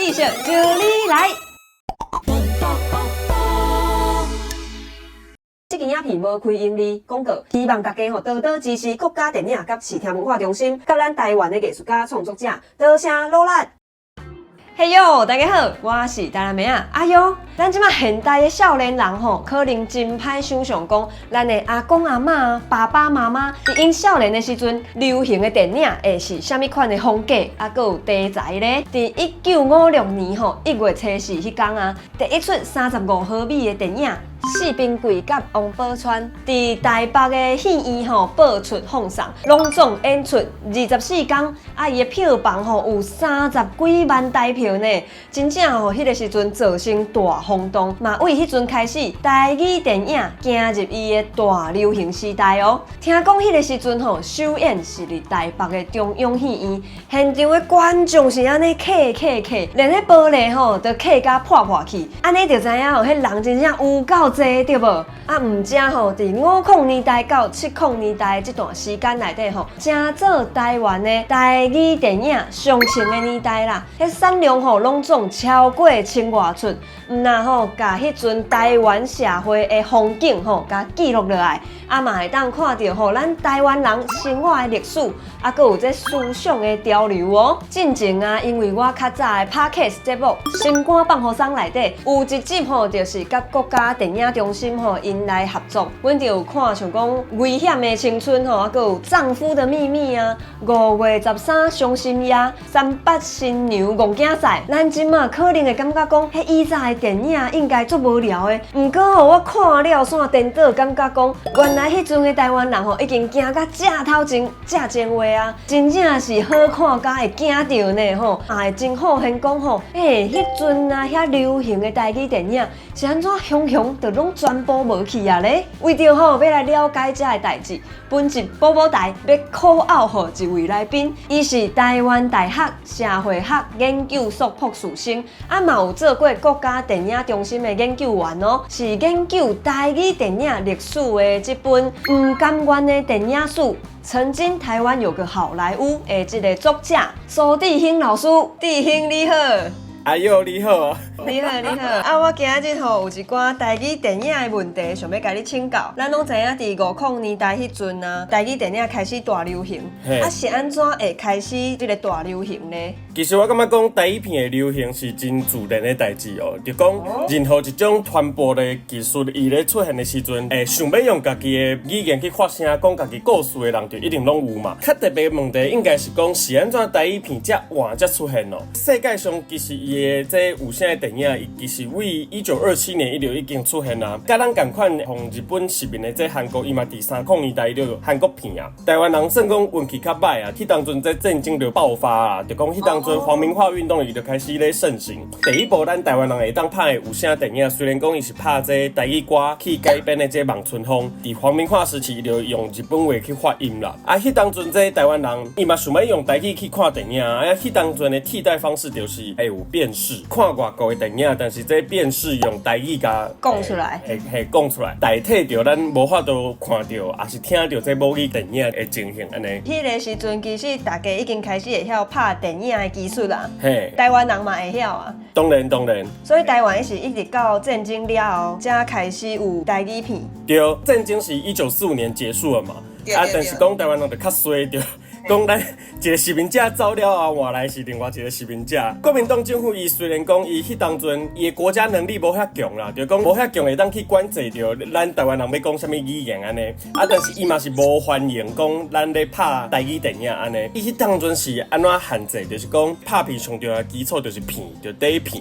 知識就你來。這支影片無開盈利廣告，希望大家吼多多支持國家電影及視聽文化中心，佮咱台灣的藝術家創作者，多謝努力。嘿喲，大家好，我是台南妹仔。哎喲，咱這馬現代的少年人吼，可能真歹想像講，咱的阿公阿嬤、爸爸媽媽，佇𪜶少年的時陣流行的電影會是啥物款的風格，啊，閣有題材咧？佇1956年吼1月初四彼工啊，第一齣35毫米的電影《四平貴佮王寶釧》佇台北的戲院吼播出放送，攏總演出24工，啊，伊的票房吼有三十幾萬台票呢，真正吼彼個時陣造成大轟動，嘛為彼陣開始台語電影行入伊的大流行時代哦。聽講彼個時陣吼首演是佇台北的中央戲院，現場的觀眾是按呢客客客，連彼玻璃吼都客甲破破去，按呢就知影吼彼人真正有夠濟對無？啊，毋止吼，佇50年代到70年代這段時間內底吼，成做台灣的台語電影上盛的年代啦。彼產量吼攏總超過千外齣，毋但吼共彼陣台灣社會的風景吼，共記錄落來，啊嘛會當看著吼咱台灣人生活的歷史，啊，閣有這思想的潮流哦。進前啊，因為我較早的 Podcast 節目《心肝放予捒》內底有一集吼，就是佮國家電影中心吼𪜶來合作，阮就有看像講危險的青春吼，啊，閣有丈夫的秘密啊，5月13傷心夜，三八新娘戇囝仔。咱這馬可能會感覺講，彼以早的電影應該足無聊的，毋過吼我看了煞顛倒，感覺講原來彼陣的台灣人吼已經行到遮頭前、遮前位啊，真正是好看甲會驚著呢吼，也會真好現講吼，欸，彼陣啊遐流行的台語電影是按怎雄雄就攏全部無去啊咧？為著吼欲來了解這个代誌，本集寶寶台欲 call out 予一位來賓，伊是台灣大學社會學研究所博士生，啊嘛有做過國家電影中心的研究員哦，是研究台語電影歷史的這本《毋甘願的電影史》。曾經台灣有個好萊塢的這个作者蘇智興老師，智興你好。哎喲，你好。你好，你好。啊，我今日吼有一寡台語電影的問題，想欲共你請教。咱攏知影，佇50年代彼陣啊，台語電影開始大流行。啊，是按怎會開始這个大流行呢？其實我感覺講台語片的流行是真自然的代誌哦，就講任何一種傳播的技術，伊咧出現的時陣，會想欲用家己的語言去發聲，講家己故事的人，就一定攏有嘛。較特別問題應該是講，是按怎台語片遮晚才出現哦？世界上其實伊的這有聲的電影，伊其實為1927年伊就已經出現啊。佮咱仝款，予日本殖民的這韓國，伊嘛佇30年代伊就有韓國片啊。台灣人算講運氣較䆀啊，彼當陣這戰爭就爆發啊，就講彼當陣皇民化運動伊就開始咧盛行。第一部咱台灣人會當拍的有聲電影，雖然講伊是拍這台語歌去改編的這《望春風》，佇皇民化時期伊就用日本話去發音啦。啊，彼當陣這台灣人伊嘛想欲用台語去看電影，啊，彼當陣的替代方式就是會有電視看外國的電影，但是這電視用台語共講出來，會會講出來，代替著咱無法度看著，抑是聽著這母語電影的情形按呢。彼个時陣其實大家已經開始會曉拍電影的技術啦。嘿，台灣人嘛會曉啊。當然當然。所以台灣是一直到戰爭了後，才開始有台語片。對，戰爭是1945年結束了嘛？啊，但是講台灣人就較衰著。講咱一個殖民者走了後，換來是另外一個殖民者。國民黨政府伊雖然講伊彼當陣伊的國家能力無遐強啦，就講無遐強會當去管制著咱台灣人欲講啥物語言按呢。啊，但是伊嘛是無歡迎講咱咧拍台語電影按呢。伊彼當陣是按怎限制？就是講拍片上重要的基礎就是片，就底片。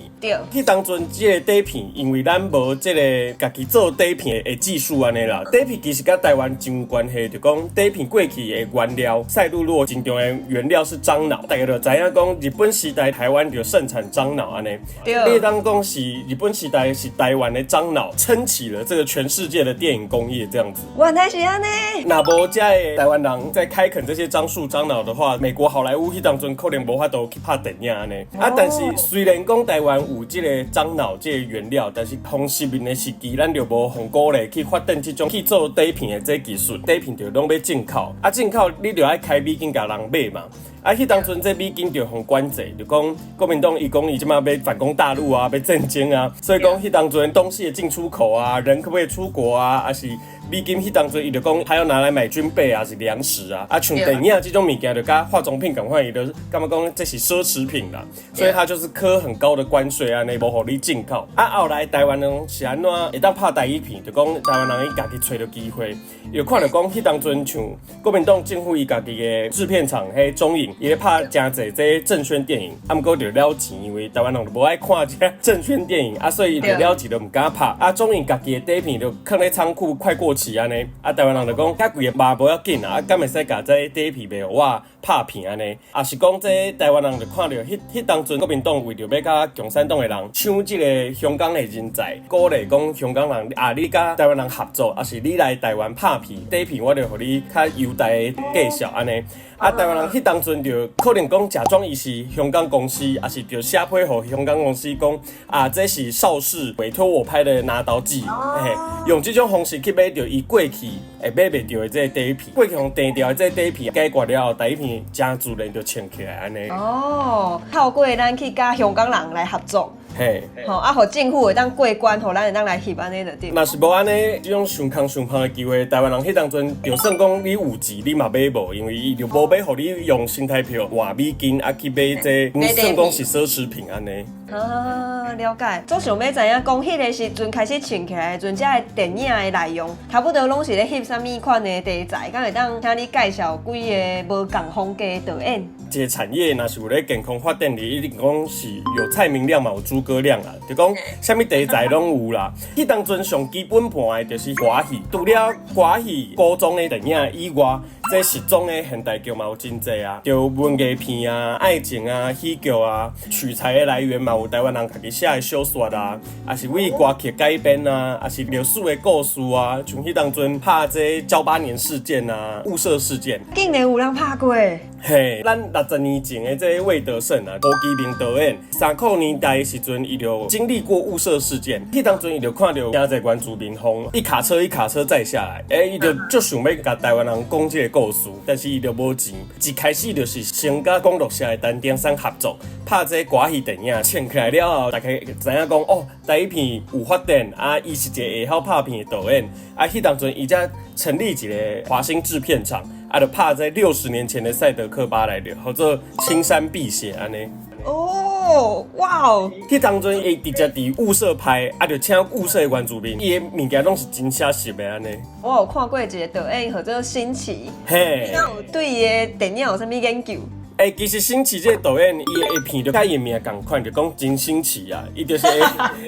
彼當陣這個底片，因為咱無這个家己做底片的技術按呢啦。底片其實佮台灣真有關係，就講底片過去的原料，賽璐珞真重要的原料是樟腦，大家就知影講日本時代台灣就盛產樟腦按呢。你當講是日本時代是台灣的樟腦撐起了這個全世界的電影工業這樣子。原來是按呢。若無這个台灣人在開墾這些樟樹樟腦的話，美國好萊塢彼當陣可能無法度去拍電影按呢。啊，但是雖然講台灣有這个樟腦這个原料，但是予殖民的時期，咱就無予鼓勵去發展這種去做底片的這技術，底片就攏欲進口，啊進口你就愛開美金共人買嘛。啊，彼當陣這美金就予管制，就講國民黨伊講伊這馬欲反攻大陸啊，欲戰爭啊，所以講彼當陣東西的進出口啊，人可不可以出國啊，抑是美金彼當陣伊就講還要拿來買軍備啊，是糧食啊，啊像電影這種物件就佮化妝品仝款，伊就感覺講這是奢侈品啦，所以他就是課很高的關稅啊，呢無予你進口。啊，後來台灣人是按怎會當拍台語片，就講台灣人伊家己揣著機會，又看著講彼當陣像國民黨政府伊家己的製片廠，彼中影，伊咧拍誠濟這政宣電影，啊，毋過就了錢，因為台灣人就無愛看這政宣電影，啊，所以伊就了錢就毋敢拍。啊，中影家己的底片就囥咧倉庫快過期按呢，啊，台灣人就講較貴的嘛無要緊啊，啊，敢會使共這底片賣予我拍片按呢？抑是講這台灣人就看著彼當陣國民黨為著欲佮共產黨的人搶這个香港的人才，鼓勵講香港人啊，你佮台灣人合作，抑是你來台灣拍片，底片我就予你較優待的價數按呢。啊，台灣人彼當陣就可能講假裝伊是香港公司，抑是就寫批予香港公司講啊，這是邵氏委託我拍的《拿刀記》，嘿，用這種方式去買著伊過去會買袂著的這个底片，過去予訂掉的這个底片解決了後，台語片誠自然就穿起來按呢。哦，透過咱去佮香港人來合作，嘿。吼啊，予政府會當過關，予咱會當來翕按呢就對。若是無按呢，這種相空相芳的機會，台灣人彼當陣就算講你有錢，你嘛買無，因為伊就無欲予你用新台票換美金啊去買這個，算講是奢侈品按呢。啊，了解。總想欲知影講，彼个時陣開始穿起來的時陣，這个電影的內容，差不多攏是咧翕啥物款的題材？敢會當請你介紹幾个無仝風格的導演？這个產業若是有咧健康發展的，一定講是有蔡明亮嘛，有諸葛亮啊，就講啥物題材攏有啦。彼當陣上基本盤的就是歌仔戲，除了歌仔戲、古裝的電影以外，這時裝的現代劇嘛有真濟啊，就文藝片啊、愛情啊、喜劇啊，取材的來源嘛有台灣人家己寫的小說啊，抑是為歌曲改編啊，抑是歷史的故事啊，像彼當陣拍這噍吧哖事件啊、霧社事件，竟然有人拍過。嘿，咱60年前的這个魏德聖啊，胡其明導演，三箍年代的時陣，伊就經歷過霧社事件，彼當陣伊就看著誠濟原住民予一卡車一卡車載下來，欸，伊就足想欲共台灣人講這个故事，但是伊就無錢，一開始就是先佮廣樂社的陳丁山合作，拍這个歌戲電影，穿起來了後，大家知影講哦，台語片有發展啊，伊是一个會曉拍片的導演，啊，彼當陣伊才成立一个華星製片廠。啊，就拍這60年前的賽德克巴萊的，號做青山碧血按呢。哦，哇哦！彼當陣伊直接佇霧社拍，啊，就請霧社的原住民，伊的物件攏是真寫實的按呢。我有看過一个導演號做辛奇，嘿，你有對伊的電影有啥物研究？欸，其實辛奇這个導演，伊的片就佮伊名仝款，就講真新奇啊！伊就是會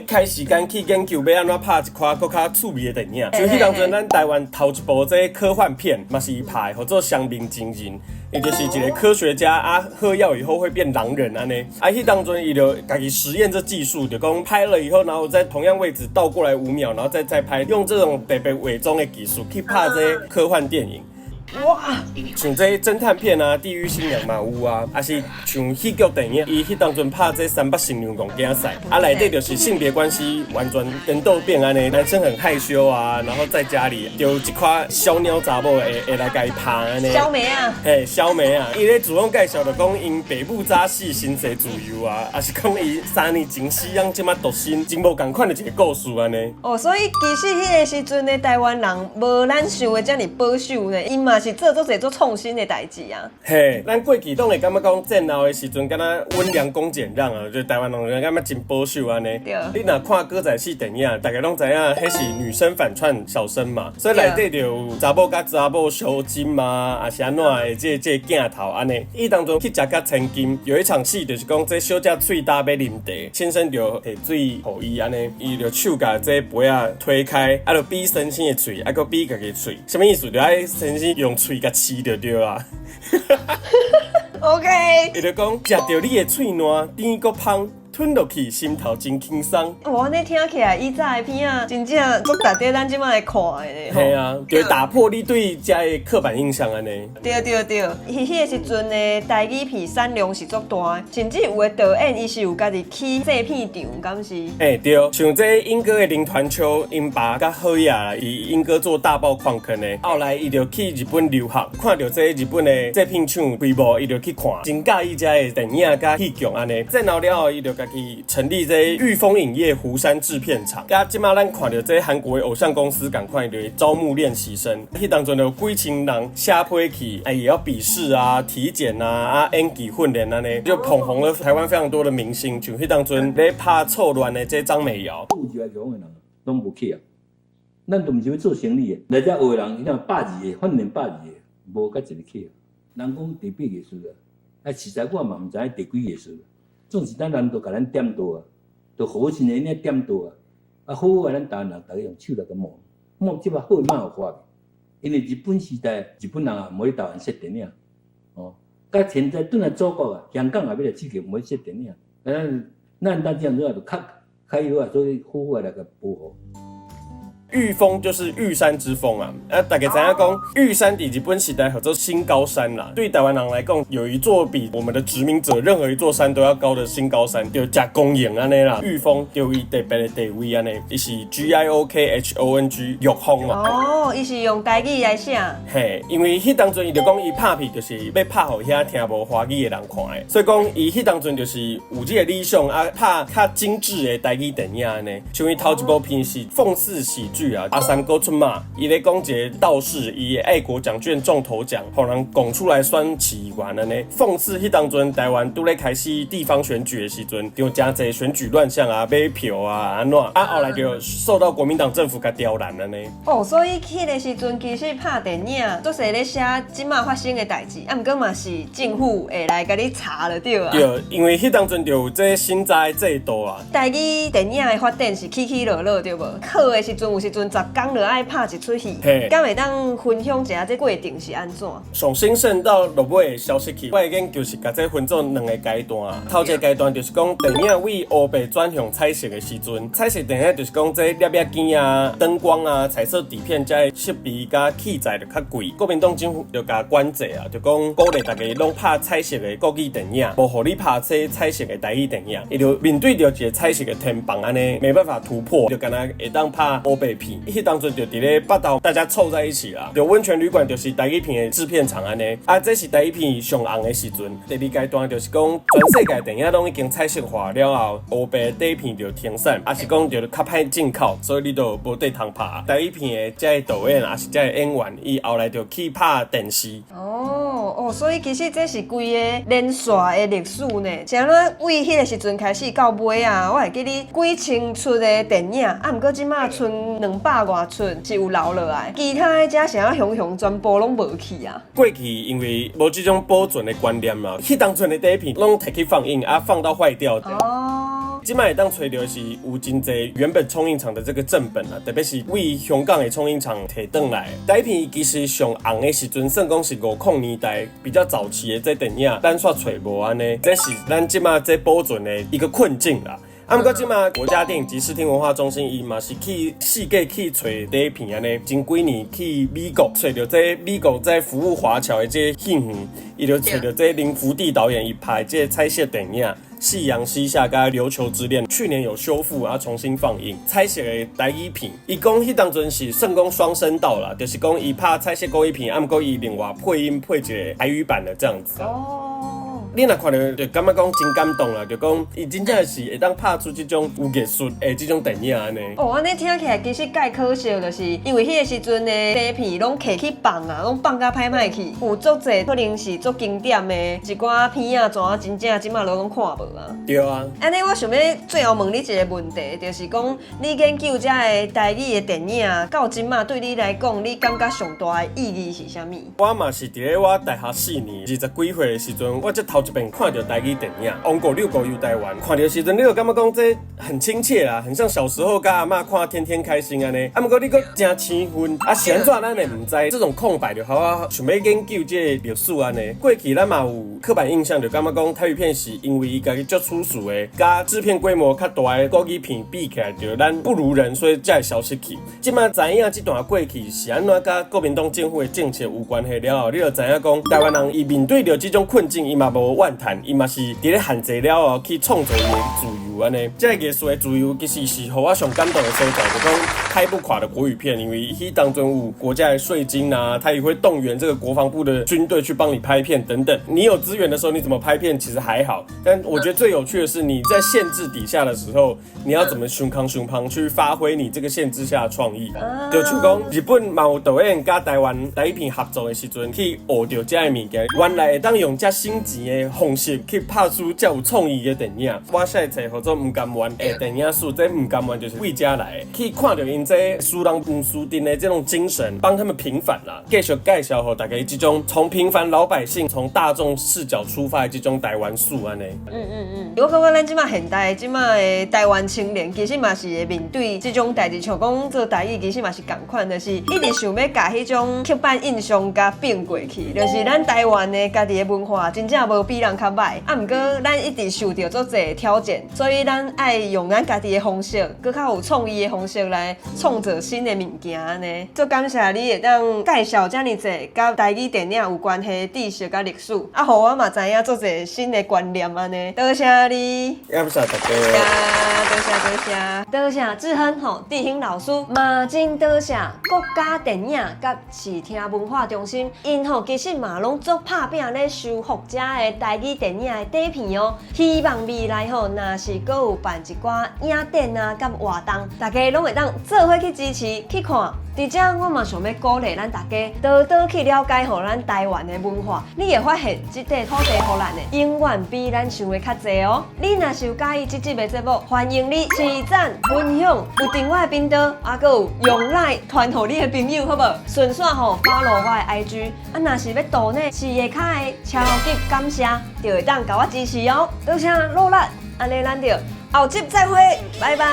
開時間去研究欲按怎拍一款閣較趣味的電影。像彼當陣咱台灣頭一部這科幻片，嘛是伊拍的，號做《雙面情人》。伊就是一个科學家啊，喝藥以後會變狼人按呢。啊，彼當陣伊就家己實驗這技術，就講拍了以後，然後在同樣位置倒過來5秒，然後再拍，用這種特別偽裝的技術去拍這科幻電影。哇！像這偵探片啊，《地獄新娘》嘛有啊，抑是像喜劇電影，伊彼當陣拍這三八新娘戇囝婿，啊內底就是性別關係完全顛倒變按呢，男生很害羞啊，然後在家裡就一寡小鳥查某會來共伊拍按呢。小妹啊！嘿，小妹啊！伊咧自我介紹就講𪜶爸母早死，身世自由啊，抑是講伊3年前死養這馬獨身，真無仝款的一个故事按呢。哦，所以其實彼个時陣的台灣人無咱想的遮爾保守呢，𪜶嘛是做足濟足創新的代誌啊。嘿，咱過去攏會感覺講戰後的時陣，敢若溫良恭儉讓啊，就台灣人感覺真保守按呢。你若看歌仔戲電影，大家攏知影，彼是女生反串小生嘛，所以內底就有查某佮查某相針啊，抑是按怎的這个鏡頭按呢。伊當陣去食甲千金，有一場戲就是講這小姐喙焦欲啉茶，先生就提水予伊按呢，伊就手共這杯仔推開，啊，就比先生的喙，啊，閣比家己喙，啥物意思？就愛先生用喙共試就對啊。 OK。伊就講食著你的喙瀾，甜閣芳。吞落去心頭真輕鬆。哇，按呢聽起來，以早的片仔，真正足值得咱這馬來看的咧。嘿啊，就打破你對遮的刻板印象按呢。對對對，彼個時陣的台語片產量是足大的，甚至有的導演伊是有家己起製片廠，敢是？欸，對，像這鶯歌的林團秋，𪜶爸佮好野佇鶯歌做大爆礦坑的，後來伊就去日本留學，看著這日本的製片廠規模，伊就去看，真佮意遮的電影佮戲劇按呢。然後了後，伊就家己成立這御風影業湖山製片廠，佮這馬咱看著這韓國的偶像公司仝款，就招募練習生，彼當陣就幾千人寫批去，哎，也要筆試啊、體檢啊、演技訓練按呢，就捧紅了台灣非常多的明星，像彼當陣咧拍錯亂的這張美瑤。有一個的人攏無去啊，咱都毋是欲做生意的，來遮學的人，伊若120個，訓練120個，無佮一個去啊。人講第八藝術啊，啊，實在我嘛毋知影第幾藝術。總是咱人都共咱點到啊，就好心的呢點到啊，啊好啊，咱台灣人逐家用手來共摸，摸這擺好嘛有法。因為日本時代，日本人也無佇台灣攝電影，哦，佮現在轉來祖國啊，香港也欲來刺激，無攝電影，咱咱當這樣子就較較好啊，所以好好來共保護。玉峰就是玉山之峰啊，啊，大家知影講，玉山佇日本時代號做新高山啦。對台灣人來講，有一座比我們的殖民者任何一座山都要高的新高山，就誠光榮按呢啦。玉峰就伊特別的地位按呢，伊是 Giok Hong 玉峰哦。哦，伊是用台語來寫。嘿，因為彼當陣伊就講伊拍片就是欲拍予遐聽無華語的人看的，所以講伊彼當陣就是有這個理想啊，拍較精緻的台語電影按呢。像伊頭一部片是諷刺喜劇啊，阿三哥出馬，伊咧講一個道士，伊的愛國獎券中頭獎，予人講出來選市議員按呢。諷刺彼當陣台灣拄咧開始地方選舉的時陣，就誠濟選舉亂象啊，買票啊，按怎啊，後來就受到國民黨政府共刁難按呢。哦，所以彼個時陣其實拍電影，足濟咧寫這馬發生的代誌，啊，毋過嘛是政府會來共你查就對啊。對，因為彼當陣就有這審查的制度啊。台語電影的發展是起起落落對無？好的時陣有時陣10工就愛拍一齣戲，敢會當分享一下這過程是按怎？上興盛到落尾的消失去，我的研究是共這分做兩個階段啊。頭一個階段就是講電影為烏白轉向彩色的時陣，彩色電影就是講這攝影機啊、燈光啊、彩色底片這設備佮器材就較貴，國民黨政府就共管制啊，就講鼓勵大家攏拍彩色的國語電影，無予你拍這彩色的台語電影，伊就面對著一個彩色的天棚按呢，沒辦法突破，就干焦會當拍烏白片。彼當陣就佇咧北投，大家湊在一起啦。就溫泉旅館就是台語片的製片廠按呢，啊，這是台語片上紅的時陣。第二階段就是講全世界電影攏已經彩色化了後，烏白底片就停產，抑是講就較歹進口，所以你就無地通拍。台語片的這個導演，抑是這個演員，伊後來就去拍電視。哦哦，所以其實這是規个連續的歷史呢。是按怎為彼個時陣開始到尾啊，我會記得幾千齣的電影，啊，毋過這馬賰200外齣是有留落來，其他的這是按怎雄雄全部攏無去啊。過去因為無這種保存的觀念嘛，彼當陣的底片攏提去放映，啊，放到壞掉。這擺會當揣著的是有真濟原本沖印廠的這個正本啊，特別是為香港的沖印廠提轉來。台語片其實上紅的時陣，算講是50年代比較早期的這電影，咱煞揣無按呢，這是咱這擺這保存的一個困境啦。啊，毋過這擺國家電影及視聽文化中心，伊嘛是去四界去揣底片按呢，前幾年去美國揣著這美國在服務華僑的這戲院，伊就揣著這林福地導演伊拍的這彩色電影《夕陽西下》佮《琉球之戀》，去年有修復啊，重新放映彩色的台語片。伊講彼當陣是算講雙聲道啦，就是講伊拍彩色國語片，啊毋過伊另外配音配一個台語版的這樣子。你若看著就感覺講真感動啦，就講伊真正是會當拍出這種有藝術的這種電影按呢。哦，按呢聽起來其實蓋可惜，就是因為彼個時陣的底片攏提去放啊，攏放甲歹歹去，有足濟可能是足經典的一寡片仔，怎啊真正這馬攏看無啊。對啊。按呢，我想欲最後問你一個問題，就是講你研究這个台語的電影，到這馬對你來講，你感覺上大的意義是啥物？我嘛是佇咧我大學4年20幾歲的時陣，我才頭頭一遍看著台語電影《王國六國遊台灣》，看著時陣你就感覺講這很親切啦，很像小時候佮阿嬤看《天天開心》按呢。啊，毋過你閣誠生份，啊是按怎咱會毋知這種空白就予我想欲研究這个歷史按呢。過去咱嘛有刻板印象，就感覺講台語片是因為伊家己足出數的，佮製片規模較大的國語片比起來，就咱不如人，所以才會消失去。這馬知影這段過去是按怎佮國民黨政府的政策有關係了後，你就知影講台灣人伊面對著這種困境，伊嘛無怨嘆，伊嘛是佇咧限制了後去創造伊的自由按呢。這个藝術的自由其實是予我上感動的所在，就講開不垮的國語片，因為彼當中有國家的稅金啊，他也會動員這個國防部的軍隊去幫你拍片等等。你有資源的時候，你怎麼拍片其實還好，但我覺得最有趣的是你在限制底下的時候，你要怎麼胸康胸旁去發揮你這個限制下的創意。就像講日本嘛有導演佮台灣台語片合作的時陣，去學著這个物件，原來會當用遮省錢的方式去拍出遮有創意的電影。我寫冊號做毋甘願的電影史，這毋甘願就是為遮來的。去看著𪜶這輸人毋輸陣的這種精神，幫他們平反啦。繼續介紹予大家這種從平凡老百姓、從大眾視角出發的這種台灣史按呢。我感覺咱這馬現代這馬的台灣青年，其實嘛是會面對這種代誌，像講做台語，其實嘛是仝款，就是一直想欲共彼種刻板印象共變過去，就是咱台灣的家己的文化，真正無比人較䆀。啊，毋過咱一直受著足濟挑戰，所以咱愛用咱家己的方式，閣較有創意的方式來創造新的物件按呢。足感謝你會當介紹遮爾濟佮台語電影有關係的知識佮歷史，啊，予我嘛知影足濟新的觀念按呢。多謝你。感謝大家。多謝多謝多謝志亨吼，志興老師嘛真多謝國家電影佮視聽文化中心，𪜶吼其實嘛攏足拍拚咧修復遮的台語電影的底片哦。希望未來吼，若是閣有辦一寡影展啊佮活動，大家攏會當做伙去支持去看。佇遮我嘛想欲鼓勵咱大家多多去了解吼咱台灣的文化，你會發現這塊土地予咱的永遠比咱想的較濟哦。你若是有佮意這集的節目，歡迎你賜讚分享，有訂我的頻道，啊，閣有用 LINE 傳予你的朋友，好無？順紲吼 follow 我的 IG，啊，若是欲抖內飼下跤的超級感謝，就會當共我支持哦。多謝努力，按呢咱就後集再會，拜拜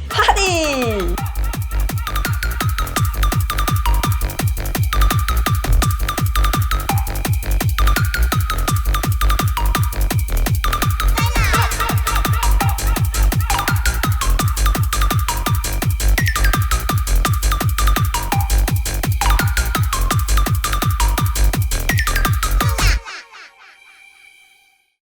，Party。